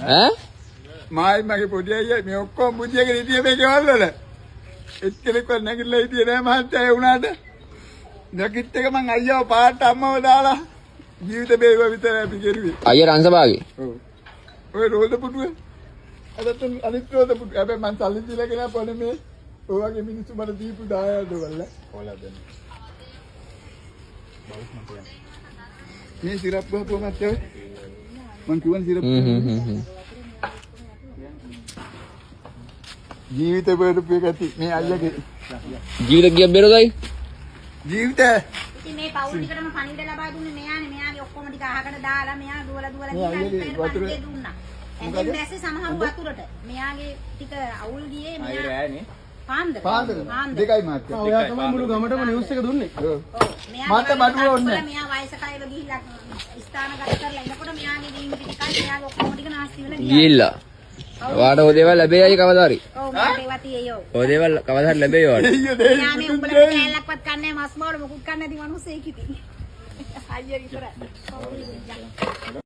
ඈ? මායි මගේ පොඩි අයියා මේ ඔක්කොම බුදියාගෙන හිටියේ මේ ගෙවල් වල. එක්කෙනෙක්වත් නැගිටලා හිටියේ නෑ මහත්තයා. ඒ වුණාට නැගිට එක මං අයියාව පාට අම්මව දාලා ජීවිත බේරුවා විතරයි අපි කෙරුවේ. අයියා රංසභාගේ. ඔව්. ඔය රෝද පුටුව. අදත් අනිත් රෝද පුටුව. හැබැයි මං සල්ලි දීලා ගෙනාපුවා නෙමෙයි. ඔය වගේ මිනිස්සු මට දීපු දායාද වල. ඔයාලා දෙන්න. මේ සිරප් ගහපුවා මහත්තයා ඔය. මං කිව්වනේ සිරප්. හ්ම් හ්ම් හ්ම් හ්ම්. ජීවිත බේරපු එක ඇති මේ අයියාගේ. ජීවිත කීයක් බේරුවද? ජීවිත ඉතින් මේ පවුල් ටිකටම පණිවිඩ ලබා දුන්නේ මෙයානේ. මෙයාගේ ඔක්කොම ටික අහකට දාලා මෙයා දුවලා දුවලා මේ ගිහින් අනිත් අයියාගේ අයට වතුර- පණිවිඩය දුන්නා. ඇඳෙන් බැස්සේ සමහරු වතුරට. මෙයාගේ ටික අවුල් ගියේ ආයෙ මෙයා රෑනේ. පාන්දර. පාන්දර පාන්දර. 2යි මහත්තයා. ඔයා තමයි මුළු ගමටම නිවුස් එක දුන්නේ. ඔව්. ඔව්. මෙයා මට බඩුව ඕනේ නෑ. මෙයා වයසක අයව ගිහිල්ලා ස්ථානගත කරලා එනකොට මෙයාගේ වීම ටිකයි මෙයාගේ ඔක්කොම ටික නාස්ති වෙලා ගියා. ගිහිල්ලා. ඔයාට ඔය දේවල් ලැබෙයි අයියා කවදා හරි. ඔව්, මට ඒවා තියෙයි ඔව්. ඔය දේවල් කවදා හරි ලැබෙයි ඔයාට. දෙයියෝ දෙයියෝ. මෙයා මේ උඹලට කෑල්ලක්වත් කන්නේ නැහැ, මස් මාළු මොකුත් කන්නේ නැති මිනිස්සෙක් ඉතින්. අයියා විතරයි.